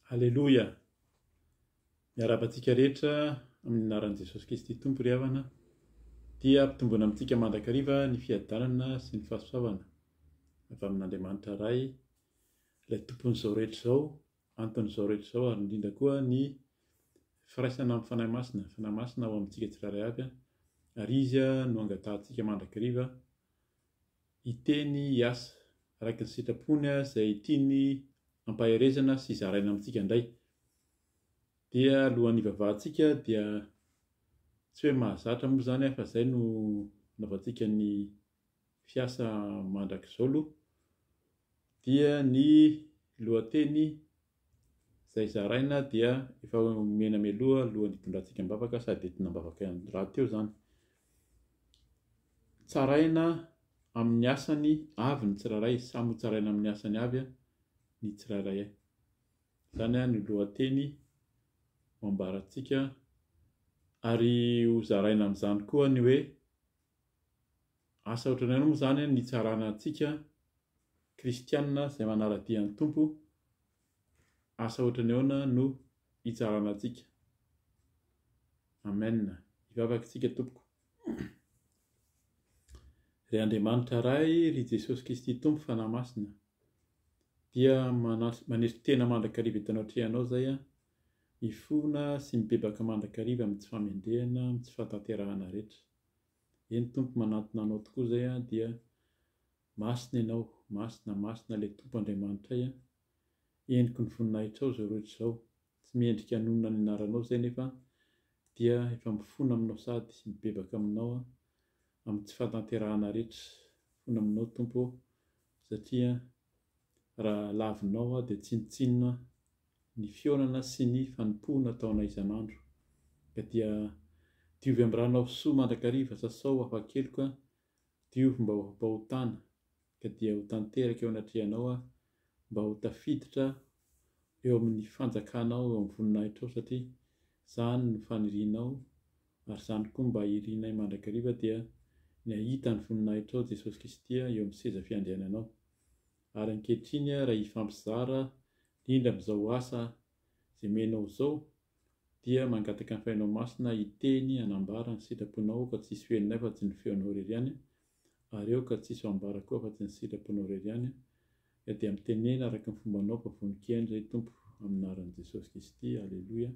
Aleloia! Miarahaba antsika rehetra amin'ny anaran'i Jesosy Kristy Tompo ry havana. Dia ampitomboina amintsika mandrakariva ny fiadanana sy ny fahasoavana avy amin'Andriamanitra Ray, ilay Tompon'izao rehetra izao, anton'izao rehetra izao ary indrindra koa ny firaisana amin'ny Fanahy Masina, Fanahy Masina ao amintsika tsirairay avy, ary Izy no angatahantsika mandrakariva hiteny, hiasa araka ny sitrapony izay tiany ampaherezana sy zaraina amintsika indray. Dia alohan'ny hivavahantsika dia tsy hoe mahazatra moa izany fa izay no anaovantsika ny fiasa mandrakizao aloha dia ny lohateny izay zaraina dia efa omena mialoha alohan'ny hitondrantsika am-bavaka sady entina am-bavaka rahateo izany. Tsaraina amin'ny asany avy ny tsirairay, samy ho tsaraina amin'ny asany avy ny tsirairay. Izany no lohateny ho ambarantsika ary ho zaraina amin'izany koa ny hoe asa ohatran'ny ahoana moa izany ny hitsarana antsika kristiana izay manara-dia ny Tompo, asa ohatran'ny ahoana no hitsarana antsika. Amen. Hivavaka isika tompoko. Ry Andriamanitra Ray, ry Jesosy Kristy Tompo Fanahy Masina, dia manetry tena mandrakariva eto anatrehanao izay aho, mifona sy mibebaka mandrakariva amin'ny tsy famendrehana, amin'ny tsy fahatanterahana rehetra. Eny Tompo manantona Anao tokoa izay aho dia Masina Ianao, Masina, Masina ilay Tompo Andriamanitray an, Endriky ny voninahitrao izao rehetra izao, tsy mendrika hanonona ny anaranao izay nefa dia efa mifona aminao sady mibebaka aminao aho amin'ny tsy fahatanterahana rehetra, mifona aminao Tompo ô satria raha lavinao aho dia tsinontsinona ny fihaonana sy ny fanompoana ataonay isan'andro ka dia diovy amin'ny ranao soa mandrakariva sasao afa-keloka diovy mba ho afa-pahotana ka dia ho tanteraka eo anatrehanao aho mba ho tafiditra eo amin'ny fanjakanao eo amin'ny voninahitrao satria izany no fanirianao ary izany koa mba irinay mandrakariva dia ny hahita ny voninahitrao Jesosy Kristy eo amin'ny seza fiandriananao. Ary ankehitriny raha hifampizara indrindra amin'izao asa izay omenao izao dia mangataka ny Fanahinao Masina hiteny hanambara ny sitraponao ka tsy hisy ho henonay fa tsy ny feonao irery ihany ary eo ka tsy hisy ho ambara koa afa-tsy ny sitraponao irery ihany ka dia mitenena araka ny fombanao fa vonon-kihaino izay Tompo amin'ny anaran'i Jesosy Kristy Aleloia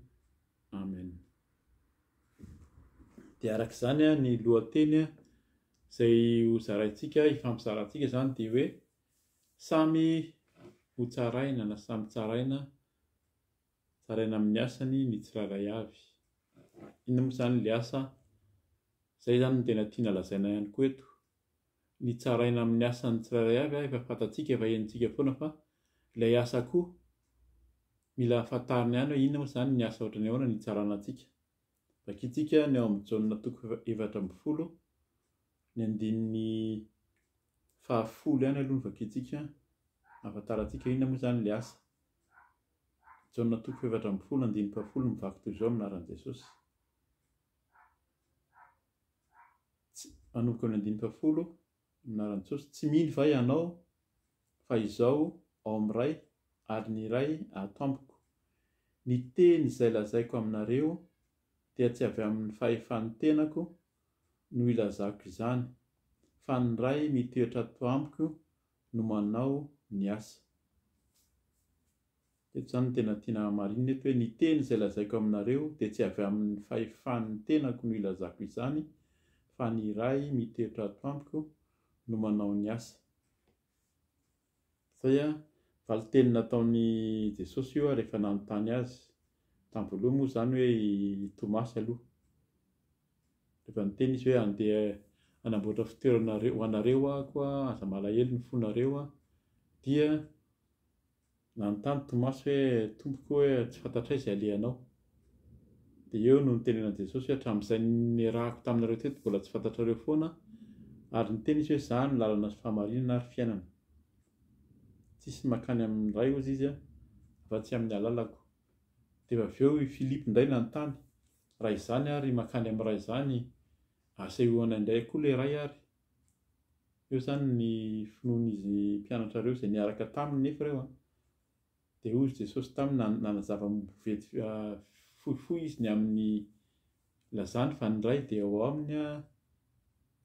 Amen. Dia araka izany ny lohateny izay ho zaraintsika hifampizarantsika izany dia hoe samy ho tsaraina na samy tsaraina tsaraina amin'ny asany ny tsirairay avy. Inona moa izany ilay asa? Izay izany no tena tiana lazaina ihany koa eto. Ny tsaraina amin'ny asan'ny tsirairay avy efa fantatsika, efa henontsika foana fa ilay asa koa mila fantarina ihany hoe inona moa izany ny asa ohatran'ny ahoana ny hitsarana antsika. Vakintsika ny ao amin'ny Jaona toko 14, ny andininy fahafolo ihany aloha no vakintsika ahafantarantsika inona moa izany ilay asa. Jaona toko faha-14 andininy fahafolo mivaky toy izao amin'ny anaran'i Jesosy. Tsy, manomboka amin'ny andininy fahafolo amin'ny anaran'i Jesosy, Tsy mino va ianao fa Izaho ao amin'ny Ray ary ny Ray ato amiko? Ny teny izay lazaiko aminareo dia tsy avy amin'ny fahefan'ny tenako no ilazako izany, fa ny Ray mitoetra ato amiko no manao ny asa. Eto izany no tena tiana hamarinina eto hoe ny teny izay lazaiko aminareo dia tsy avy amin'ny fahefan'ny tenako no ilazako izany fa ny Ray mitoetra ato amiko no manao ny asa. Izay an, valinteny nataon'i Jesosy io rehefa nanontany azy tamin'ny voalohany moa izany hoe i Tomasy aloha. Rehefa niteny izy hoe andeha hanamboatra fitoerana ho anareo aho koa aza malahelo ny fonareo dia Nanontany Tomasy hoe, Tompoko hoe tsy fantatray izay alehanao. Dia eo no nitenenan'i Jesosy hoe, Hatramin'izay niarahako taminareo teto mbola tsy fantatrareo foana, ary niteny Izy hoe, Izaho no lalana sy fahamarinana ary fiainana. Tsisy mankany amin'ny Ray hozy Izy afa-tsy amin'ny alalako. Dia avy eo i Filipo indray nanontany, Raha izany ary mankany amin'ny Ray izany, asehoanay indray koa ilay Ray ary. Eo izany ny finoan'izy mpianatra ireo izay niaraka taminy nefa ireo an. Dia hoy Jesosy taminy, nanazava vety fohifohy izy ny amin'ny lazany fa ny Ray dia ao aminy,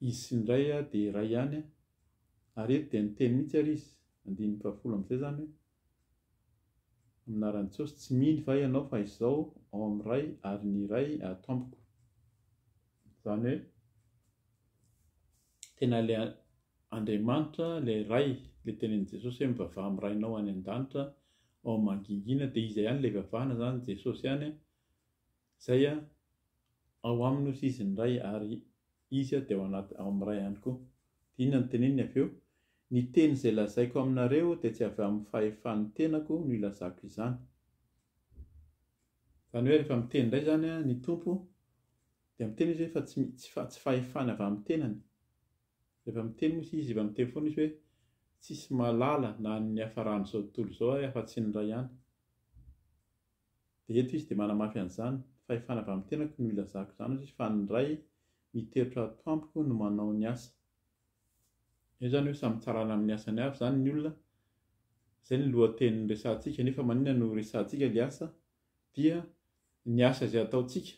izy sy ny Ray dia iray ihany. Ary eto dia niteny mihitsy ary izy, andininy fahafolo amin'izay izany hoe, Amin'ny anaran'i Jesosy, tsy mino va ianao fa izao ao amin'ny Ray ary ny Ray ato amiko? Izany hoe tena ilay Andriamanitra, ilay Ray, ilay tenenin'i Jesosy hoe mivavaha amin'ny Rainao any an-danitra ao amin'ny mangingina, dia iza ihany ilay ivavahana izany? Jesosy ihany, izay ao aminy hozy izy ny Ray ary Izy dia ao anaty ao amin'ny Ray ihany koa. Dia inona no teneniny avy eo? Ny teny izay lazaiko aminareo dia tsy avy amin'ny fahefan'ny tenako no ilazako izany. Izany hoe rehefa miteny indray izany ny Tompo dia miteny Izy hoe fa tsy tsy tsy fahefany avy amin'ny tenany. Rehefa miteny moa izy efa miteny foana izy hoe tsisy mahalala na ny niafaran'izao tontolo izao ary afa-tsy ny Ray ihany. Dia eto izy dia manamafy an'izany, fahefana avy amin'ny tenako no ilazako izany hozy izy fa ny Ray mitoetra ato amiko no manao ny asa. Eo izany hoe samy tsarana amin'ny asany avy izany ny olona, izay ny lohateny resahantsika, nefa maninona no resahantsika ilay asa? Dia ny asa izay ataontsika,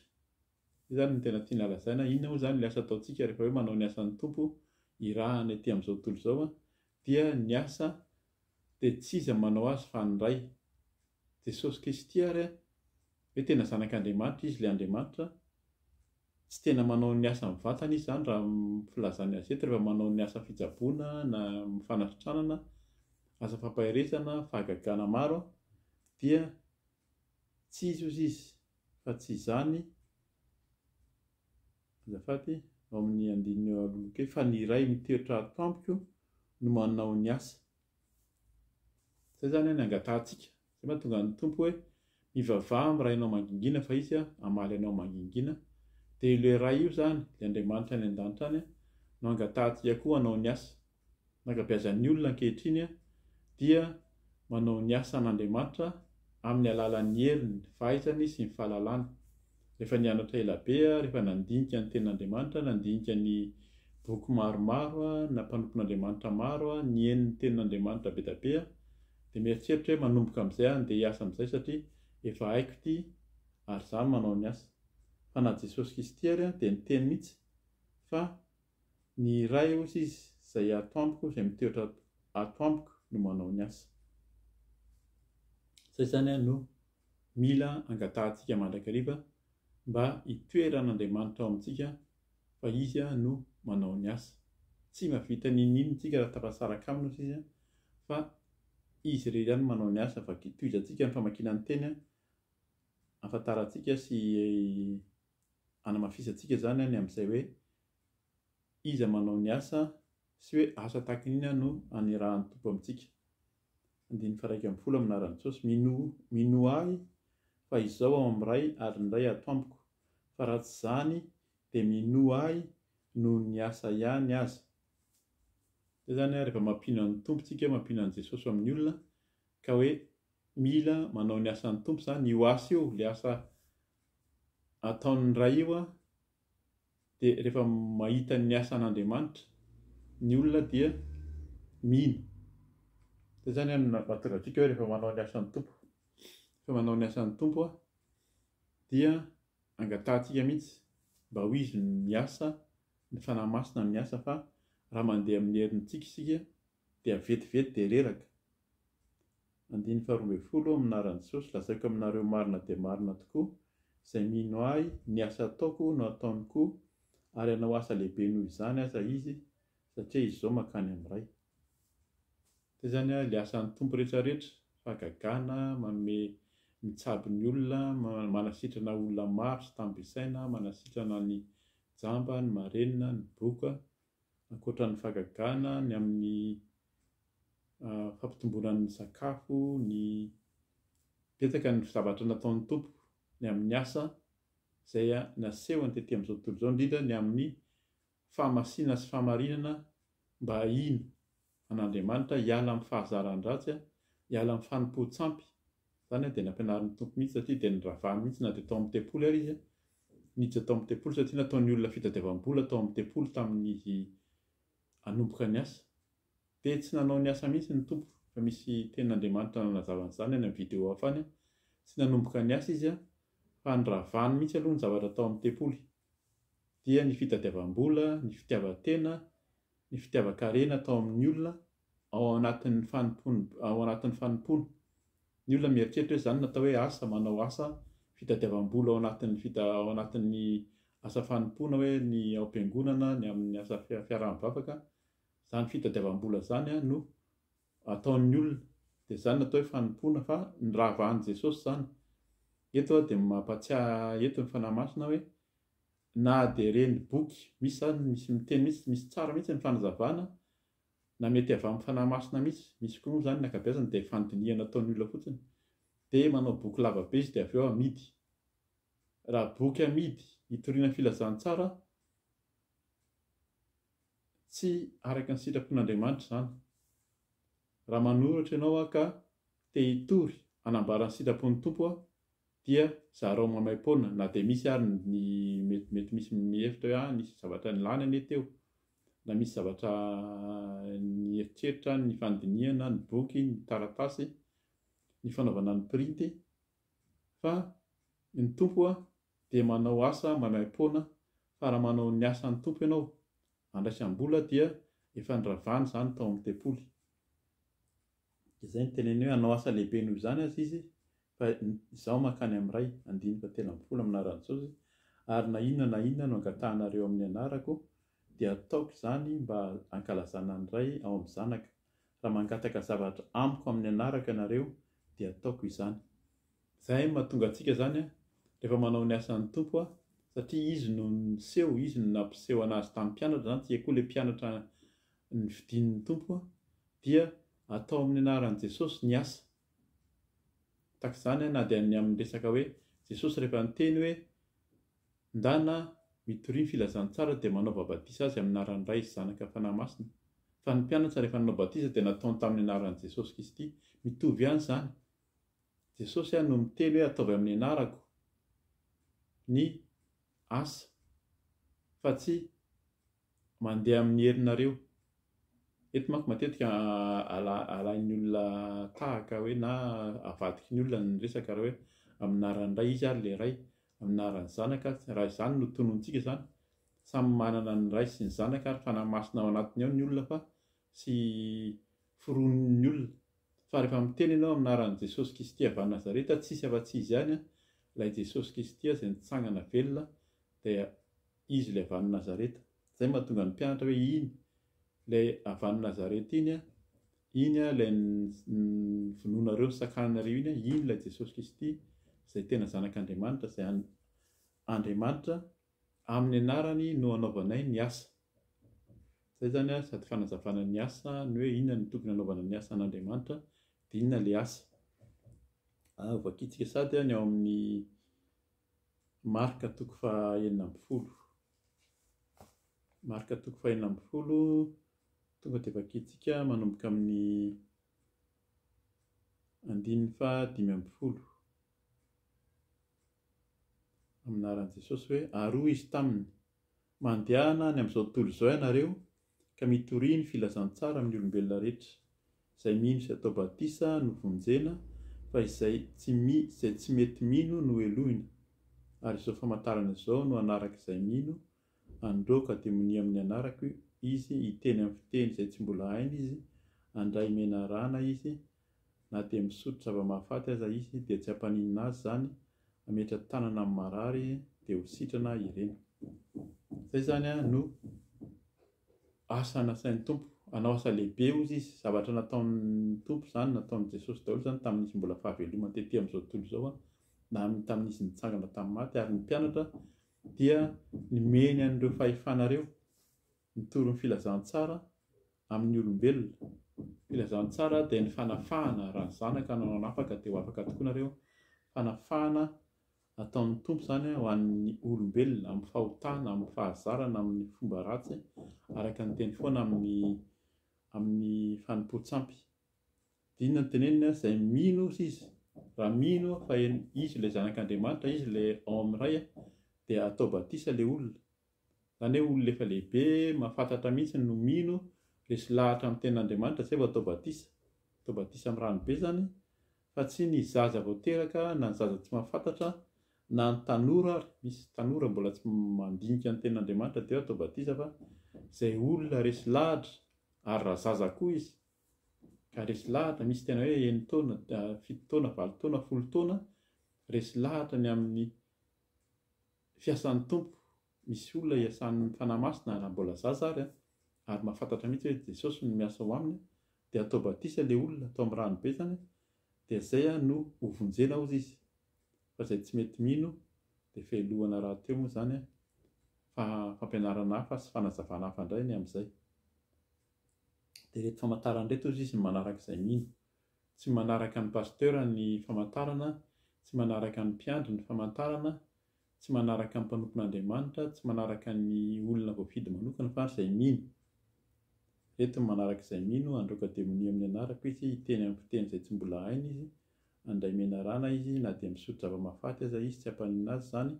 izay izany no tena tiana lazaina, inona moa izany ilay asa ataontsika rehefa hoe manao ny asan'ny Tompo irahana ety amin'izao tontolo izao dia ny asa dia tsy iza manao azy fa ny Ray. Jesosy Kristy ary hoe tena zanak'Andriamanitra Izy ilay Andriamanitra, tsy tena manao ny asa mivantana Izy izany raha ny filazany azy eto rehefa manao ny asa fitsaboana na fanasitranana, asa fampaherezana, fahagagana maro dia tsy izy hozy izy fa tsy izany azafady ao amin'ny andininy eo aloha kely fa ny Ray mitoetra ato amiko no manao ny asa. Izay izany ny angatahantsika. Izay mahatonga ny Tompo hoe mivavaha amin'ny Rainao mangingina fa Izy hamaly anao mangingina. Dia ilay Ray io izany, ilay Andriamanitra any an-danitra any no angatahantsika koa hanao ny asa. Ny ankabeazan'ny olona ankehitriny dia manao ny asan'Andriamanitra amin'ny alalan'ny heriny, ny fahaizany sy ny fahalalany. Rehefa nianatra ela be, rehefa nandinika ny Tenin'Andriamanitra, nandinika ny boky maromaro, na mpanompon'Andriamanitra maro, nihaino ny Tenin'Andriamanitra be dia be, dia mieritreritra hoe manomboka amin'izay aho andeha hiasa amin'izay satria efa haiko ity ary izaho no manao ny asa. Fa na Jesosy Kristy ary dia niteny mihitsy fa Ny iray hozy izy izay ato amiko izay mitoetra ato amiko no manao ny asa. Izay izany no mila angatahantsika mandrakariva mba hitoeran'Andriamanitra ao amintsika fa Izy no manao ny asa. Tsy mahavita n'inon'inona isika raha tafasaraka Aminy hozy Izy fa Izy irery ihany no manao ny asa fa tohizantsika ny famakiana ny teny ahafantarantsika sy hanamafisantsika izany ny amin'izay hoe iza manao ny asa sy hoe asa tahaka ny inona no anirahan'ny Tompo amintsika. Andininy faha-11 amin'ny anaran'i Jesosy, Minoa, minoa Ahy fa Izaho ao amin'ny Ray ary ny Ray ato amiko, fa raha tsy izany dia minoa Ahy noho ny asa ihany aza. Izay izany rehefa mampino an'ny Tompo tsika, mampino an'i Jesosy ao amin'ny olona, ka hoe mila manao ny asan'ny Tompo izany, io asa io, ilay asa ataon'ny Ray io dia rehefa mahita ny asan'Andriamanitra ny olona dia mino. Izay izany no mahatonga antsika hoe rehefa manao ny asan'ny Tompo, rehefa manao ny asan'ny Tompo dia angatahantsika mihitsy mba ho Izy no miasa, ny Fanahy Masina no miasa fa raha mandeha amin'ny herintsika isika dia vetivety dia reraka. Andininy faharoambinifolo, Amin'ny anaran'i Jesosy, lazaiko aminareo marina dia marina tokoa, izay mino Ahy, ny asa ataoko no hataony koa, ary hanao asa lehibe noho izany aza izy, satria izao mankany amin'ny Ray. Izay izany ilay asan'ny Tompo rehetra rehetra, fahagagana, manome, mitsabo ny olona, manasitrana olona maro tsy tambo isaina, manasitrana ny jamba, ny marenina, ny boka, ankoatra ny fahagagana, ny amin'ny fampitomboana ny sakafo, ny betsaka ny zavatra nataon'ny Tompo ny amin'ny asa izay nasehony tety amin'izao tontolo izao, indrindra ny amin'ny fahamasinana sy fahamarinana mba hino an'Andriamanitra, hiala amin'ny fahazaran-dratsy, hiala amin'ny fanompoan-tsampy. Izany dia nampianarin'ny Tompo mihitsy satria dia noravany mihitsy na dia tao amin'ny tempoly ary izy, niditra tao amin'ny tempoly satria nataon'ny olona fitadiavam-bola tao amin'ny tempoly tamin'izy hanomboka ny asa. Dia tsy nanao ny asa mihitsy ny Tompo. Efa misy tenin'Andriamanitra nanazava an'izany any amin'ny vidéo hafa any. Tsy nanomboka ny asa izy fa noravany mihitsy aloha ny zavatra tao amin'ny tempoly. Dia ny fitadiavam-bola, ny fitiavan-tena, ny fitiavan-karena tao amin'ny olona ao anatin'ny fanompoana, ao anatin'ny fanompoana. Ny olona mieritreritra hoe izany no atao hoe asa, manao asa fitadiavam-bola ao anatin'ny fita, ao anatin'ny asa fanompoana hoe ny ao am-piangonana, ny amin'ny asa fiaraha-mivavaka. Izany fitadiavam-bola izany no ataon'ny olona. Dia izany no atao hoe fanompoana fa niravahan'i Jesosy izany. Eto dia mampatsiahy eto ny Fanahy Masina hoe na dia ireny boky, misy izany, misy miteny mihitsy, misy tsara mihitsy ny fanazavana, na mety avy amin'ny Fanahy Masina mihitsy, misy koa moa izany ny ankabeazany dia fandinihana ataon'ny olona fotsiny, dia manao boky lava be izy dia avy eo amidy. Raha boky amidy hitoriana filazantsara, tsy araka ny sitrapon'Andriamanitra izany. Raha manoratra ianao aho ka te hitory hanambara ny sitrapon'ny Tompo aho dia zarao maimaimpoana na dia misy ary ny mety mety misy mihevitra hoe ah nisy zavatra nilany anie teo na misy zavatra nieritreritra ny fandinihana ny boky ny taratasy ny fanaovana ny printy fa ny Tompo dia manao asa maimaimpoana fa raha manao ny asan'ny Tompo ianao andraisam-bola dia efa niravany izany tao amin'ny tempoly. Izay no teneniny hoe hanao asa lehibe noho izany aza izy fa izaho mankany amin'ny Ray, andininy fahatelo ambinifolo amin'ny anaran'i Jesosy, ary na inona na inona no angatahanareo amin'ny anarako dia hataoko izany mba hankalazana ny Ray ao amin'ny Zanaka. Raha mangataka zavatra amiko amin'ny anarako ianareo dia hataoko izany. Izay no mahatonga antsika izany rehefa manao ny asan'ny Tompo satria Izy no niseho, Izy no nampiseho an'azy tamin'ny mpianatra izany, tsika koa ilay mpianatra nofidin'ny Tompo dia atao amin'ny anaran'i Jesosy ny asa. Tahaka izany na dia ny amin'ny resaka hoe Jesosy rehefa niteny hoe ndana mitoria ny filazantsara dia manaova batisa azy amin'ny anaran'ny Ray sy Zanaka Fanahy Masina. Fa ny mpianatra rehefa nanao batisa dia nataony tamin'ny anaran'i Jesosy Kristy. Mitovy ihany izany. Jesosy no miteny hoe ataovy amin'ny anarako ny asa fa tsy mandeha amin'ny herinareo. Eto manko matetika alain'ny olona tahaka hoe na avadiky ny olona ny resaka raha hoe amin'ny anaran'ny Ray izy ary ilay Ray, amin'ny anaran'ny Zanaka, raha izany no tonontsika izany, samy manana ny Ray sy ny Zanaka ary Fanahy Masina ao anatiny ao ny olona fa tsy foronin'ny olona. Fa rehefa miteny ianao amin'ny anaran'i Jesosy Kisty avy any Nazareta, tsisy afa-tsy Izy ihany, ilay Jesosy Kisty izay nitsangana velona, dia Izy ilay avy any Nazareta. Izay no mahatonga ny mpianatra hoe iny ilay avy any Nazareta iny, iny ilay novonoinareo, nosakananareo iny, iny ilay Jesosy Kristy izay tena Zanak'Andriamanitra, izay Andriamanitra amin'ny anarany no anaovanay ny asa. Izay izany sady fanazavana ny asa, ny hoe inona no tokony hanaovana ny asan'Andriamanitra, dia inona ilay asa. Vakintsika sady ny ao amin'ny Marka toko faha 16. Marka toko faha 16, tonga dia vakintsika manomboka amin'ny andininy faha 15. Amin'ny anaran'i Jesosy hoe, ary hoy izy taminy, Mandehana any amin'izao tontolo izao ianareo ka mitoria ny filazantsara amin'ny olombelona rehetra. Izay mino sy atao batisa no vonjena, fa izay tsy izay tsy mety mino no helohina. Ary izao famantarana izao no hanaraka izay mino, handroaka demonia amin'ny anarako izy, hiteny amin'ny fiteny izay tsy mbola hainy izy, handray menarana izy, na dia misotro zava-mahafaty aza izy dia tsy hampaninona azy izany, hametra-tanana amin'ny marary dia ho sitrana ireny. Izay izany no asa nasain'ny Tompo. Hanao asa lehibe hozy izy. Zavatra nataon'ny Tompo izany, nataon'i Jesosy daholo izany tamin'izy mbola fahavelomany tety amin'izao tontolo izao, na tamin'izy nitsangana tamin'ny maty. Ary ny mpianatra dia nomeny an'ireo fahefana ireo, nitory ny filazantsara amin'ny olombelona. Filazantsara dia ny fanafahana, raha ny Zanaka no nanafaka dia ho afaka tokoa nareo. Fanafahana ataon'ny Tompo izany ho an'ny olombelona amin'ny fahotana, amin'ny fahazarana, amin'ny fomba ratsy, araka ny teny foana amin'ny amin'ny fanompoan-tsampy. Dia inona no teneniny? Izay mino hozy izy, raha mino fa izy ilay Zanak'Andriamanitra, izy ilay ao amin'ny Ray, dia atao batisa ilay olona. Izany hoe olona efa lehibe, mahafantatra mihitsy no mino, resy lahatra amin'ny tenin'Andriamanitra, izay vao atao batisa. Atao batisa amin'ny rano be izany fa tsy ny zaza vao teraka na ny zaza tsy mahafantatra na ny tanora ary, misy tanora mbola tsy mandinika ny tenin'Andriamanitra dia atao batisa fa izay olona resy lahatra ary raha zaza koa izy ka resy lahatra, misy tena hoe enin-taona, 7 taona, 8 taona, 10 taona, resy lahatra ny amin'ny fiasan'ny Tompo, misy olona iasan'ny Fanahy Masina raha mbola zaza ary an, ary mahafantatra mihitsy hoe Jesosy no miasa ao aminy dia atao batisa ilay olona, atao amin'ny rano be izany dia izay no ho vonjena hozy izy, fa izay tsy mety mino dia fehilohana rahateo moa izany fa fampianarana hafa sy fanazavana hafa indray ny amin'izay. Dia ireto famantarana ireto hozy izy no manaraka izay mino. Tsy manaraka ny pasteur ny famantarana, tsy manaraka ny mpiandry ny famantarana, tsy manaraka ny mpanompon'Andriamanitra, tsy manaraka ny olona voafidy manokana fa izay mino. Ireto no manaraka izay mino, handroaka demonia amin'ny anarako izy, hiteny amin'ny fiteny izay tsy mbola hainy izy, handray menarana izy, na dia misotro zava-mahafaty aza izy tsy hampaninona azy izany,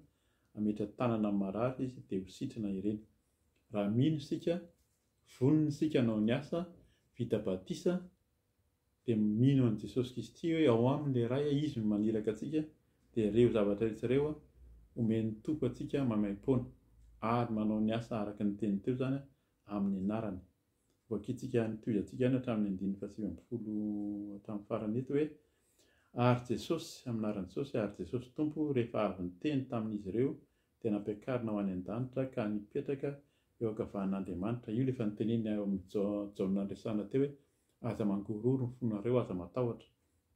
hametra-tanana amin'ny marary izy dia ho sitrana ireny. Raha mino isika, vonona isika hanao ny asa, vita batisa, dia mino an'i Jesosy Kristy hoe ao aminy ilay Ray, Izy no maniraka antsika, dia ireo zavatra rehetra ireo omen'ny Tompo antsika maimaimpoana, ary manao ny asa araka ny teniny teo izany amin'ny anarany. Hovakintsika, tohizantsika ihany hatramin'ny andininy faha-19 hatramin'ny farany eto hoe, Ary Jesosy, amin'ny anaran'i Jesosy, ary Jesosy Tompo rehefa avy niteny tamin'izy ireo dia nampiakarina ho any an-danitra ka nipetraka eo ankavanan'Andriamanitra. Io ilay efa noteneniny ao amin'ny Jaona niresahana teo hoe, Aza mangorohoro ny fonareo, aza matahotra.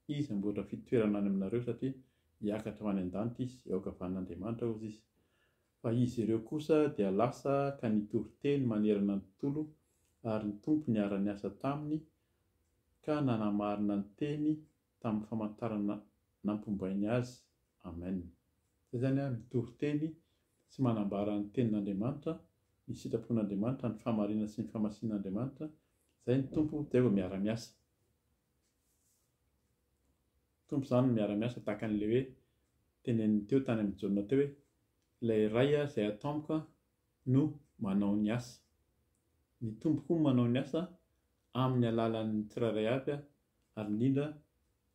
Izy hamboatra fitoerana any aminareo satria hiakatra ho any an-danitra Izy, eo ankavanan'Andriamanitra, hozy Izy. Fa izy ireo kosa dia lasa ka nitory teny manerana ny tontolo, ary ny Tompo niara-niasa taminy ka nanamarina ny teny tamin'ny famantarana nampombainy azy. Amen. Izay izany an, mitory teny sy manambara ny tenin'Andriamanitra, ny sitrapon'Andriamanitra, ny fahamarinana sy ny fahamasinan'Andriamanitra, izay ny Tompo dia vao miara-miasa. Tompo izany no miara-miasa tahaka an'ilay hoe teneniny teo tany amin'i Jaona teo hoe ilay Ray izay ato amiko no manao ny asa. Ny Tompo koa manao ny asa amin'ny alalan'ny tsirairay avy ary indrindra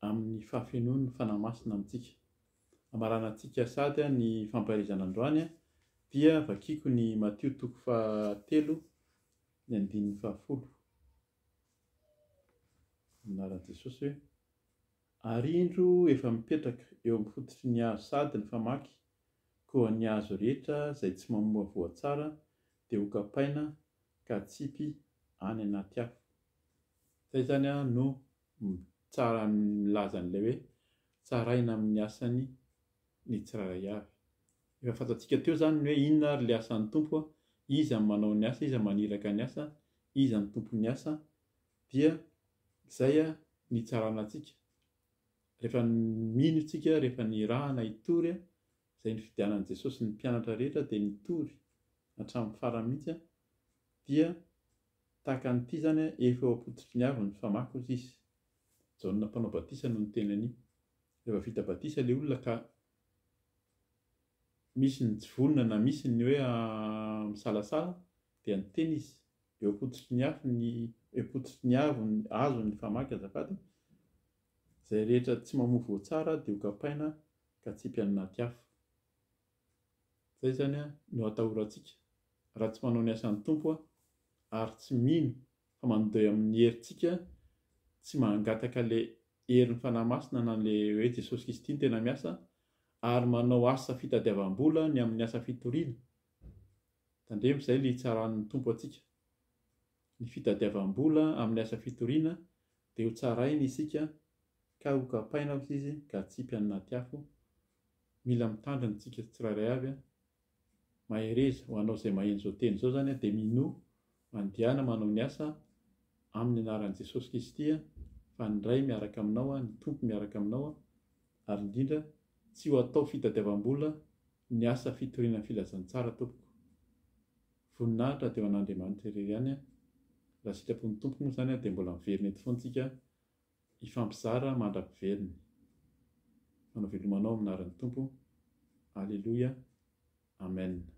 amin'ny fahafenoan'ny Fanahy Masina amintsika. Hamaranantsika sady ny fampaherezana androany dia vakiko ny Matio toko fahatelo ny andininy fahafolo. Amin'ny anaran'i Jesosy hoe, Ary indro efa mipetraka eo amin'ny fototry ny hazo sady ny famaky, koa ny hazo rehetra izay tsy mamoa voa tsara dia hokapaina ka atsipy any anaty afo. Izay izany no tsara milaza an'ilay hoe tsaraina amin'ny asany ny tsirairay avy. Efa fantatsika teo izany ny hoe inona ary ilay asan'ny Tompo, iza no manao ny asa, iza maniraka ny asa, iza no tompon'ny asa, dia izay ny hitsarana antsika. Rehefa mino isika, rehefa nirahana hitory, izay nifidianan'i Jesosy ny mpianatra rehetra dia nitory hatramin'ny farany mihitsy, dia Tahaka an'ity izany an, efa eo am-pototry ny avo ny famaky hozy izy. Jaona mpanao batisa no niteny an'io. Rehefa vita batisa ilay olona ka misy ny tsy vonona na misy ny hoe misalasala dia niteny izy, eo am-pototry ny afo ny, eo am-pototry ny avo ny hazo ny famaky azafady, izay rehetra tsy mamoa voa tsara dia ho kapaina ka atsipy any anaty afo. Izay izany no atahorantsika raha tsy manao ny asan'ny Tompo ary tsy mino fa mandeha amin'ny herintsika, tsy mangataka ilay herin'ny Fanahy Masina na ilay hoe Jesosy Kristy no tena miasa ary manao asa fitadiavam-bola ny amin'ny asa fitoriana. Tandremo izay ilay hitsaran'ny Tompo antsika. Ny fitadiavam-bola amin'ny asa fitoriana dia ho tsarainy isika ka ho kapaina hozy izy ka atsipy any anaty afo. Mila mitandrina tsika tsirairay avy an! Mahereza, ho anao izay maheno izao teny izao izany an, dia minoa, mandehana manao ny asa amin'ny anaran'i Jesosy Kristy an, fa ny Ray miaraka aminao an, ny Tompo miaraka aminao an, ary indrindra tsy ho atao fitadiavam-bola ny asa fitoriana ny filazantsara tompoko. Voninahitra dia ho an'Andriamanitra irery ihany an, raha sitrapon'ny Tompo moa izany an dia mbola miverina eto foana tsika hifampizara mandra-piveriny. Manao veloma anao amin'ny anaran'ny Tompo. Aleloia. Amen.